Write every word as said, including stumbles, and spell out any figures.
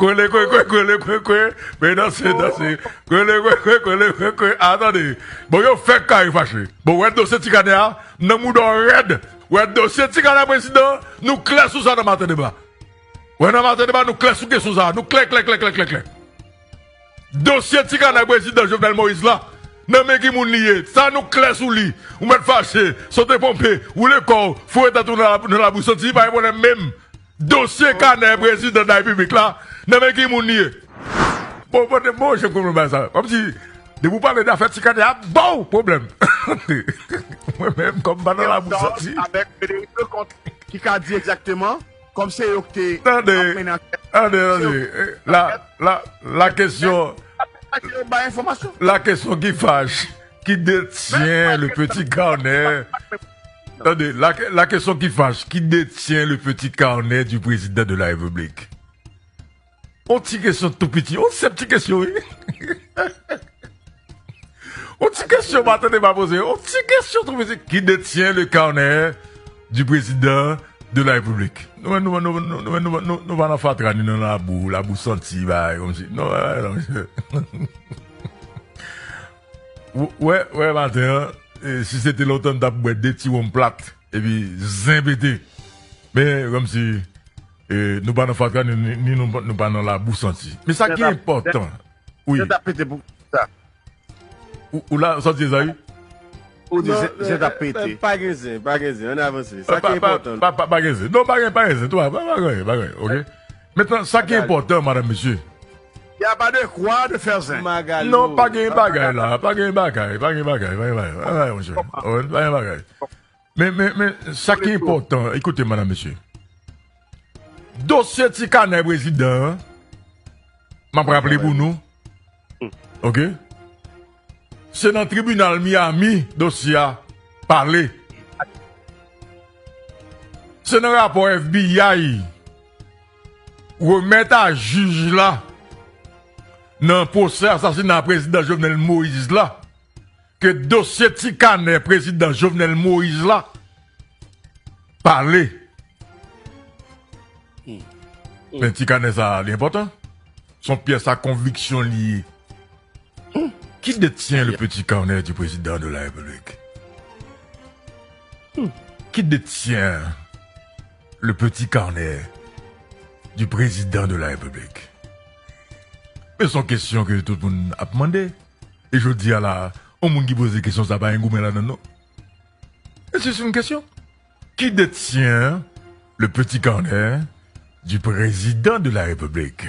Kwele, kwe, kwe, kwele, kwe, kwe. Men danse, danse. Kwele, kwe, kwe, kwele, kwe, kwe. Atande. Bon, yo fèk kare fache. Bon, wè dosye ti kanè a, nan mouda w rèd. Wè dosye ti kanè prezidan, nou klè sou sa nan maten deba. Wè nan maten deba, nou klè sou kesyon sa. Nou klè, klè, klè, klè, klè, klè. Dosye ti kanè prezidan Jovenel Moïse la, nan men ki moun li ye? Sa nou klè sou li. Ou mèt fache, sote ponpe, woule kò w, foure tèt ou nan la, nan labou santi, pa gen pwoblèm menm. Dosye kanè prezidan de la repiblik la, nan men ki moun li ye? Bon, bon, bon, jan m konprann bagay sa. Kòmsi, depi w pale de afè ti kanè a, bon, pwoblèm. Mwen menm, kòm m pa nan labou santi. Avèk Frederic Leconte, ki ka di egzakteman, kòm se yo ki te ap mennen ankèt. Tande, tande, tande. Eh, la, la, la kesyon, la kesyon ki fache, qui détient le petit carnet? Tande, la, la question qui fâche, qui détient le petit carnet du président de la République? On ti kesyon tou piti, on senp ti kesyon, wi. On ti kesyon, m atann pa poze. On ti kesyon tou piti. Qui détient le carnet du président de la République? Nou, nou, nou, nou, nou, nou, nou, nou pa nan fatra ni nan labou, labou santi, bagay kòmsi. Non, bagay la, mesye. Ou, wè, wè, maten an, eh, si se te lontan, m t ap bwè de ti wonm plat, epi zen pete. Men, kòmsi, eh, nou pa nan fatra, ni, ni, ni nou, nou pa nan labou santi. Men sa ki enpòtan, wi. Zen t ap pete pou sa. Ou, ou la, sa w di, Ezayi? Ou di zen, zen t ap pete. Pa gen zen, pa gen zen, ann avanse. Sa ki enpòtan. Pa, pa, pa gen zen. Non, pa gen, pa gen zen. Tou, pa, pa, pa gen, pa gen, ok? Mentnan, sa ki enpòtan, madanm, mesye. Y a pas de quoi de faire zen. Non, pa gen bagay la, pa gen bagay, pa gen bagay, pa gen bagay, pa gen bagay, monchè. Pa gen bagay. Men, men, men, sa ki enpòtan, ekoute, madanm, mesye. Dosye ti kanè prezidan an, m ap raple pou nou. Ok? Se nan tribinal Miami dosye a pale. Se nan rapò F B I remèt a jij la nan pwosè asasina prezidan Jovenel Moïse la ke dosye ti kanè prezidan Jovenel Moïse la pale. Men ti kanè sa a, li enpòtan. Se yon pyès a konviksyon li ye. Qui détient le petit carnet du président de la République? Qui détient le petit carnet du président de la République? Men se yon kesyon ke tout moun ap mande. E jodi a la, yon moun ki poze kesyon sa pa gen goumen ladan l non. Et c'est une question. Qui détient le petit carnet du président de la République?